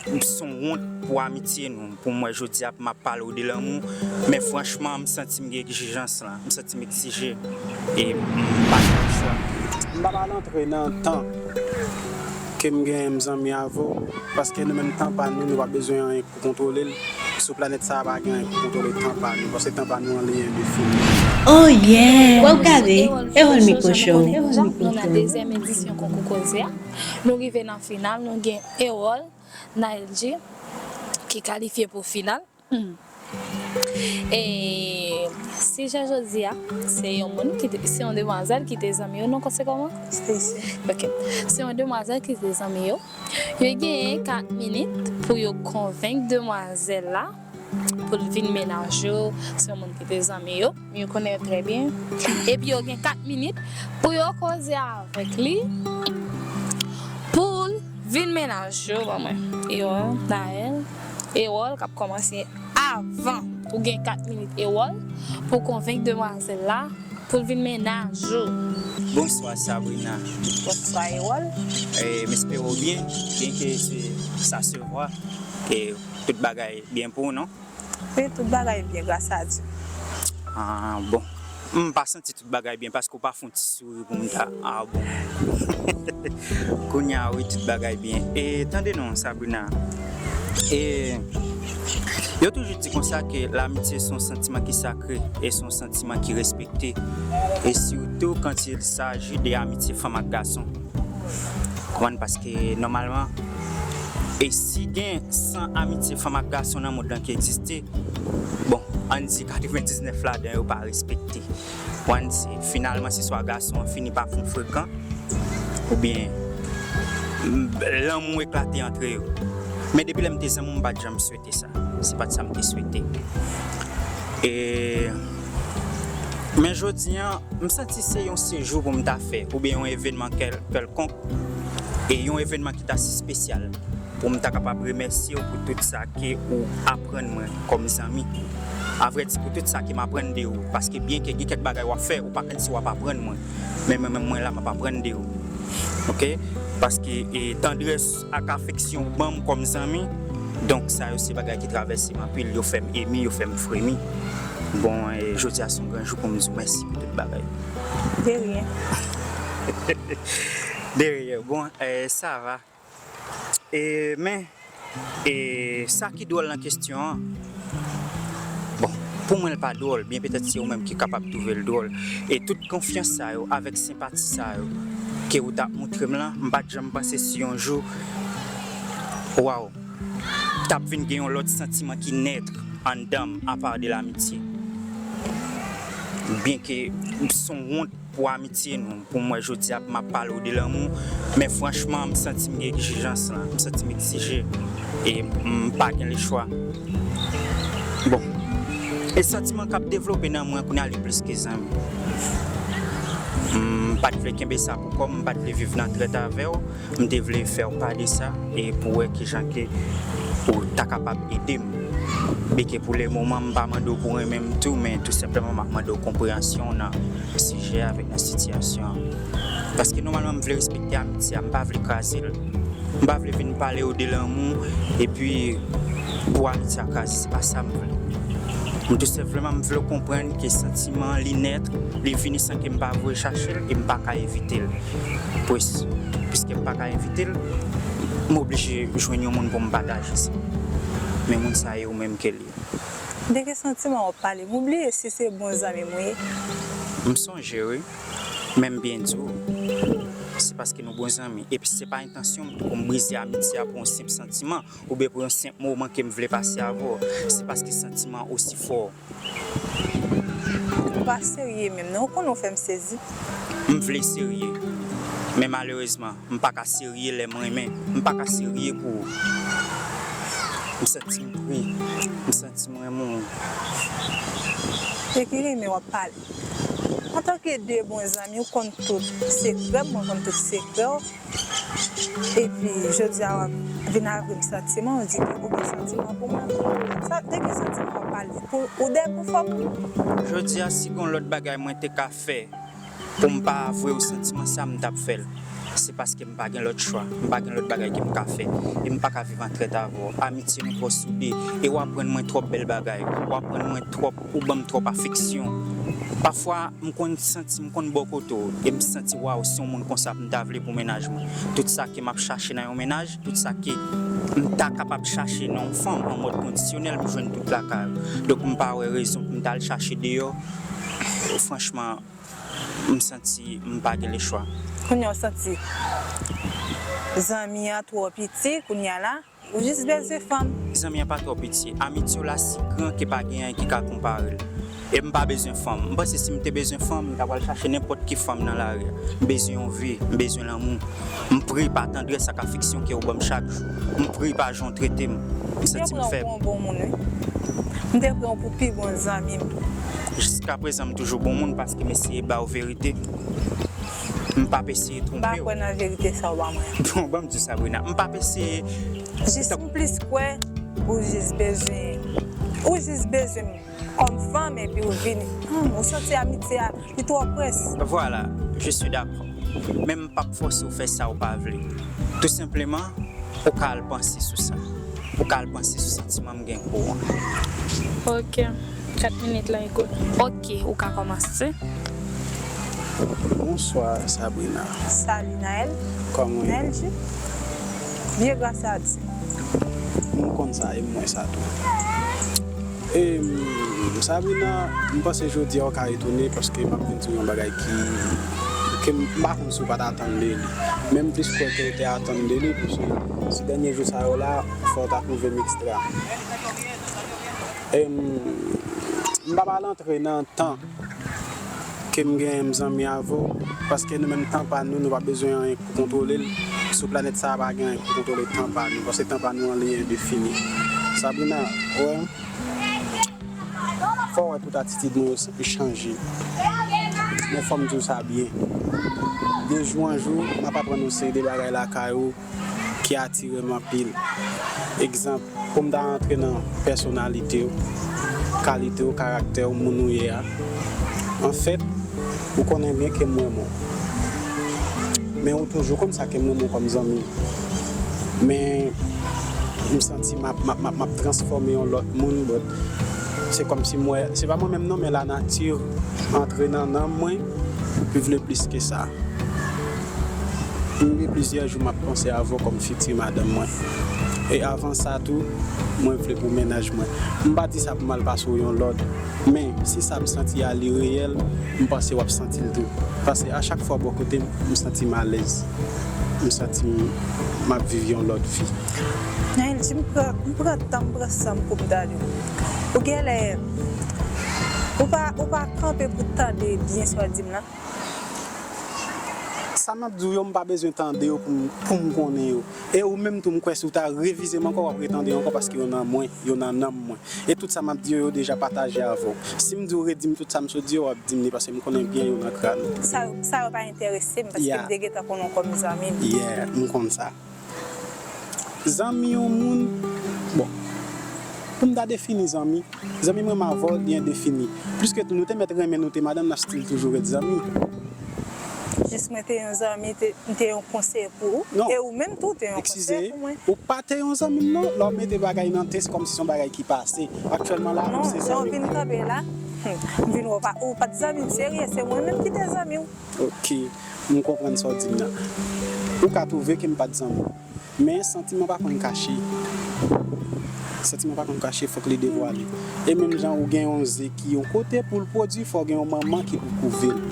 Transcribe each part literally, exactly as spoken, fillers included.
se yon wont pou amitye nou, pou m wè jodi a pou m ap pale w de lanmou, men franchman, m santi m gen egzijans lan, m santi m egzije, e m pa gen lechwa. M pa pral antre nan tan ke m genyen m zanmi avè w, paske nou menm tan pa nou, nou pa bezwen anyen pou kontwole l. Sou planèt sa a pa gen anyen pou kontwole tan pa nou, paske tan pa nou an li endefini. Oh yeah! Wè w kare, Erol Mikwo Show. Nou nan dezyèm edisyon konkou koze a. Nou rive nan final, nou gen Erol, Naël G, ki kalifye pou final. E sijè jodi a, se yon moun ki te, se yon demwazèl ki te zanmi yo, non, se kòman? Stacy. Ok. Se yon demwazèl ki te zanmi yo. Yo genyen kat minit pou yo konvenk demwazèl la pou l vin mennaj yo. Se yon moun ki te zanmi yo. Yo konnen yo trè byen. Epi yo gen kat minit pou yo koze avèk li pou l vin mennaj yo. Ban mwen. Yo, Naël, Erol k ap kòmanse avan. Ou gen kat minit, Erol, pou konvenk demwazèl la pou l vin mennaj ou. Bonswa, Sabrina. Bonswa, Erol. E, m espere w byen, byen ke se, sa se vwa, ke tout bagay byen pou ou, non? Wi, tout bagay byen, gras a Dye. Ah, bon. M pa santi tout bagay byen, paske w pa fè yon ti souri pou m ta, ah, bon. Kounye a, wi, tout bagay byen. E tande non, Sabrina. E yo toujou di konsa ke lamitye se yon santiman ki sakre e se yon santiman ki respekte. E sitou quand il s'agit de amitye fanm ak gason. Konprann? Paske nòmalman, e si gen san amitye fanm ak gason nan mond lan ki egziste, bon, ann di katrevendiznèf ladan yo pa respekte. Konprann? Se, finalman, se swa gason an fini pa fin frekan, oubyen, m, lanmou eklate antre yo. Men depi lè m te zanmi w, m pa t janm swete sa. Se pa t sa m te swete. E, men jodi a, m santi se yon sejou pou m ta fè, oubyen yon evènman kèl-, kèlkonk, e yon evènman ki t ase espesyal, pou m ta kapab remèsye w pou tout sa ke ou aprann mwen kòm zanmi. Avrèdi, pou tout sa ke m aprann de ou, paske byen ke gen kèk bagay w ap fè, ou pa konn si w ap aprann mwen. Men mwen menm, mwen la, m ap aprann de ou. Ok? Paske, e, tandrès ak afeksyon ou ban m kòm zanmi, donk sa yo se bagay ki travèse m anpil, yo fè m emi, yo fè m fremi. Bon, e, jodi a se yon gran jou pou m di w mèsi pou tout bagay. De rien. De rien. Bon, e, sa va. E, men, e, sa ki dwòl nan kesyon an, bon, pou mwen l pa dwòl, byen petèt se ou menm ki kapab twouve l dwòl. E tout konfyans sa yo, avèk senpati sa yo, ke ou t ap montre m lan, m pa t janm panse si yon jou, waw, t ap vin gen yon lòt santiman ki nèt anndan m, apa de lamitye. Byen ke se yon wont pou amitye nou, pou m wè jodi a pou m ap pale w de lanmou, men franchman, m santi m gen egzijans lan, m santi m egzije, e m pa gen lechwa. Bon, e santiman k ap devlope nan mwen kounye a, li plis ke zanmi. M pa t vle kenbe sa pou kò m, m pa t vle viv nan trèt avè w, m te vle fè w pa de sa, e pou wè kijan ke ou ta kapab ede m. Byen ke pou le moman, m pa mande w pou renmen m tou, men tou senpleman, m ap mande w konpreyansyon w nan sijè a avèk nan sitiyasyon an. Paske nòmalman, m vle respekte amitye a, m pa vle kraze l. M pa vle vin pale w de lanmou, epi pou amitye a kraze, se pa sa m vle. M tou senpleman, m vle w konprann ke santiman an, li nèt, li vini san ke m pa voye chache l, e m pa ka evite l. Pwes-, piske m pa ka evite l, m oblije jwenn yon moun pou m pataje sa. Men moun sa a, e ou menm ke l ye. De ki santiman w ap pale? M bliye si se bon zanmi m ou ye. M sonje, wi. Men m byen di w, se paske nou bon zanmi. Epi se pa entansyon m pou m brize amitye a pou yon senp santiman, oubyen pou yon senp moman ke m vle pase avè w. Se paske santiman an osi fò. Ou pa serye menm, non. Ou konnen w fè m sezi. M vle serye. Men malerezman, m pa ka serye lè m renmen. M pa ka serye pou ou. M santi m pri. M santi m renmen w. De ki renmen w ap pale? Antanke de bon zanmi, ou konn tout sekrè m, mwen konn tout sekrè w. Epi, jodi a, w ap vin avwe m santiman, ou di ke ou gen santiman pou mwen. Sa, de ki santiman w ap pale? Pou, ou dèyè pou fanm? Jodi a, si gen yon lòt bagay mwen te ka fè pou m pa avwe w santiman sa, m t ap fè l. Se paske m pa gen lòt chwa, m pa gen lòt bagay ke m ka fè, e m pa ka viv an trèt avè w. Amitye nou twò soude, e w aprann mwen twòp bèl bagay, w aprann mwen twòp, ou ban m twòp afeksyon. Pafwa, m konn santi, m konn bò kote w, e m santi, waw, se yon moun konsa pou m ta vle pou mennaj mwen. Tout sa ke m ap chache nan yon mennaj, tout sa ke m ta kapab chache nan yon fanm an mòd kondisyonèl, m jwenn tout lakay ou. Donk, m pa wè rezon pou m ta al chache deyò. Franchman, m santi m pa gen lechwa. Kounye a w santi zanmi an twò piti, kounye a la, ou jis bezwen fanm. Zanmi an pa twò piti. Amitye w la si gran ke pa gen anyen ki ka konpare l. E m pa bezwen fanm. M panse si m te bezwen fanm, m ta pral chache nenpòt ki fanm nan lari a. M bezwen yon vi, m bezwen lanmou. M pri pa tandrès ak afeksyon ke w ban m chak jou. M pri pa jan w trete m. M santi m fèb. M te pran w pou yon bon moun, wi. M te pran w pou pi bon zanmi m. Jiskaprezan, m toujou bon moun paske m eseye ba w verite. M p ap eseye twonpe w. M pa kwè nan verite sa w ba mwen. Bon, ban m di w, Sabrina, m p ap eseye. Jis m plis kwè ou jis bezwen, ou jis bezwen m kòm fanm epi ou vini. Hmm, ou santi amitye a, li twò près. Vwala, je suis d'accord. Men m p ap fòse w fè sa w pa vle. Tou senpleman, ou ka al panse sou sa. Ou ka al panse sou santiman m gen pou ou an. Ok. Kat minit lan, ekout. Ok, ou ka kòmanse. Bonswa, Sabrina. Salut, Naël. Kòman w ye? Naël, je. Bien, grâce à Dieu. M konn sa, e m wè sa tou. E, m, Sabrina, m panse jodi a w ka etone paske m ap vin di w yon bagay ki, ke m pa konn si w pa t atann de li. Men m plis kwè ke w te atann de li, paske si dènye jou sa yo la, fò w ta twouve m ekstra. E, m, m p ap al antre nan tan ke m genyen m zanmi avè w, paske nou menm tan pa nou, nou pa bezwen anyen pou kontwole l. Sou planèt sa a pa gen anyen pou kontwole tan pa nou, paske tan pa nou an li endefini. Sabrina, wè, fò w wè tout atitid mwen yo chanje. Men fò m di w sa byen. De jou an jou, m ap aprann yon seri de bagay lakay ou ki atire m anpil. Egzanp, pou m ta rantre nan pèsonalite w, kalite w, karaktè w, moun ou ye a. Anfèt, ou konnen byen ke m renmen w. Men ou toujou konn sa ke m renmen w kòm zanmi. Men m santi m ap, m ap, m ap, m ap transfòme yon lòt moun, but se kòmsi m wè, se pa mwen menm non, men lanati antre nan nanm mwen, li vle plis ke sa. M gen plizyè jou m ap panse avè w kòm fiti madanm mwen. E avan sa tou, mwen vle pou mennaj mwen. M pa di sa pou m al pase w yon lòd. Men, si sa m santi a li reyèl, m panse w ap santi l tou. Paske a chak fwa bò kote m, m santi m alèz. M santi m, m ap viv yon lòt vi. Naël, m pran, m pran tan, m pran san m pou m ta di w. Ou genlè, ou pa, ou pa kanpe pou tande byen sa w di m lan. Sa m ap di w yo, m pa bezwen tande yo pou m, pou m konnen yo. E ou menm tou, m kwè si w ta revize m ankò, w ap retande yo ankò paske yo nan mwen, yo nan nanm mwen. E tout sa m ap di yo, yo deja pataje avè w. Si m di w redi m tout sa m sot di yo, w ap di m li paske m konnen byen yo nan kràn ou. Sa yo, sa yo pa enterese m paske m te gentan konnen w kòm zanmi m. Yeah, m konn sa. Zanmi yon moun, bon, pou m ta defini zanmi, zanmi m renmen avè w, li endefini. Pliske tou, nou te mèt renmen nou te madanm, n ap still toujou ret zanmi. Jis mwen te yon zanmi, te, m te yon konseye pou ou. Non. E ou menm tou, te yon konseye pou mwen. Ou pa te yon zanmi m non, lè w mete bagay nan te, se kòmsi se yon bagay ki pase. Aktyèlman la, nou se zanmi. Non, lè w vin kanpe la, hmm, m vin wè w pa, ou pa t zanmi m serye, se mwen menm ki te zanmi w. Ok, m konprann sa w di m nan. Ou ka twouve ke m pa t zanmi w. Men santiman pa konn kache. Santiman pa konn kache, fòk li devwale. E menm jan ou gen yon ze ki yon kote pou l pwodui, fò w gen yon manman ki pou kouve l.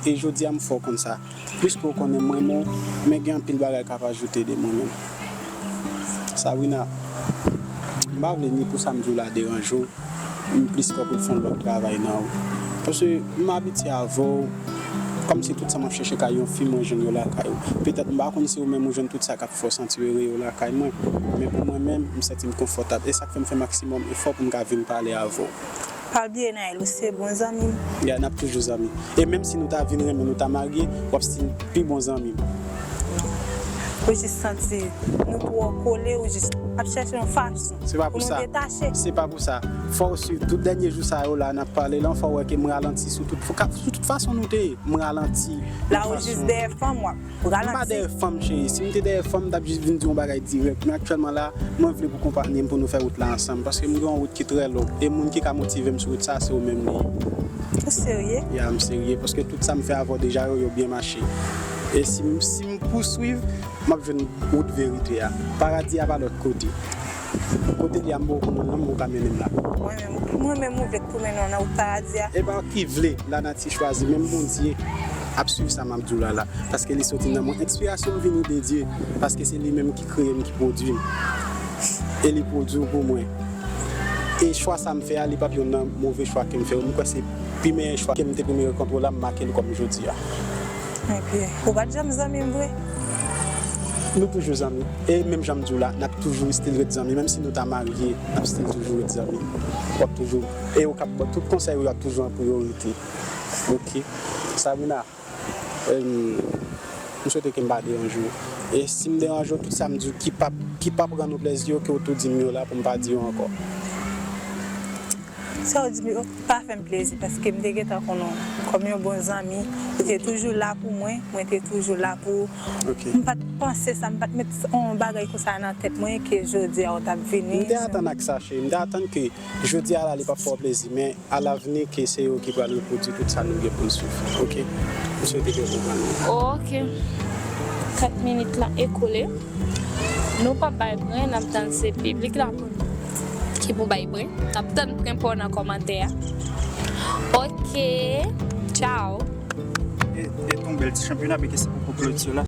E jodi a m fè w konn sa. Pliske w konnen m renmen w, men gen anpil bagay k ap ajoute de mwen menm. Sabrina, m pa vle ni pou sa m di w la deranje w, m plis kwè pou l fè yon lòt travay nan ou. Paske m abitye avè w, kòmsi tout sa m ap chèche kay yon fi, mwen jwenn yo lakay ou. Petèt m pa konn si ou menm ou jwenn tout sa k ap fè w santi w ere yo lakay mwen, men pou mwen menm, m santi m konfòtab. E sa k fè m fè maksimòm efò pou m ka vin pale avè w. Pa bliye Naël, ou se bon zanmi m. Ya, n ap toujou zanmi. E menm si nou ta vin renmen, nou ta marye, w ap still pi bon zanmi m. Ou jis santi nou twò kole, ou jis ap chèche yon fason pou nou detache. Se pa pou sa. Se pa pou sa. Fò w swiv tout dènye jou sa yo la, n ap pale la, fò w wè ke m ralanti sou tout, sou tout Fason nou te ye, m ralanti. La ou jis dèyè fanm, w ap ralanti. M pa dèyè fanm, cheri. Si m te dèyè fanm, m t ap jis vin di yon bagay dirèk. Men aktyèlman la, mwen vle pou konpanye m pou nou fè wout la ansanm. Paske m gen yon wout ki trè long. E moun ki ka motive m sou wout sa, se ou menm li ye. Ou serye? Ya, m serye. Paske tout sa m fè avè w deja yo, yo byen mache. E si m, si m pouswiv, m ap jwenn wout verite a. Paradi a pa lòt kote. Kote li a, m poko konn l non, men ou ka mennen m la. Mwen menm, mwen menm ou vle k pou mennen w nan wout paradi a? E pa ki vle, lanati chwazi, menm Bondye ap swiv sa m ap di w la la. Paske li soti nan mwen. Enspirasyon m vini de Dye, paske se li menm ki kreye m, ki pwodui m. E li pwodui w pou mwen. E chwa sa m fè a, li p ap youn nan move chwa ke m fè yo. M kwè se pi meyè chwa ke m te premye rankontre w la, m make l kòm jodi a. Ebyen, ou pa t janm zanmi m vre? Nou toujou zanmi. E menm jan m di w la, n ap toujou still ret zanmi. Menm si nou ta marye, n ap still toujou ret zanmi. W ap toujou, e ou k ap ban tout konsèy ou yo ap toujou an priyorite. Ok. Sabrina, em, m swete ke m pa deranje w. E si m deranje w, tout sa m di w ki p ap, ki p ap rann ou plèzi yo, ke w tou di m yo la pou m pa di yo ankò. Sa w di m yo pa fè m plezi, paske m te gentan konnen w kòm yon bon zanmi. Ou te toujou la pou mwen, mwen te toujou la pou ou. Ok. M pa t panse sa, m pa t met yon bagay konsa nan tèt mwen ke jodi a w t ap vini. M te atann ak sa, cheri. M te atann ke jodi a la, li p ap fè w plezi, men alavni, ke se yo ki pral repwodui tout sa nou gen pou n swiv. Ok? M swete ke w konprann mwen. Ok. Kat minit lan ekoule. Nou p ap bay bren, n ap tann se piblik la pou, ki pou bay bren. N ap tann bren pa w nan kòmantè a. Ok, tchao. E, e ton bèl ti chanpyona, men ke se pou kloti la.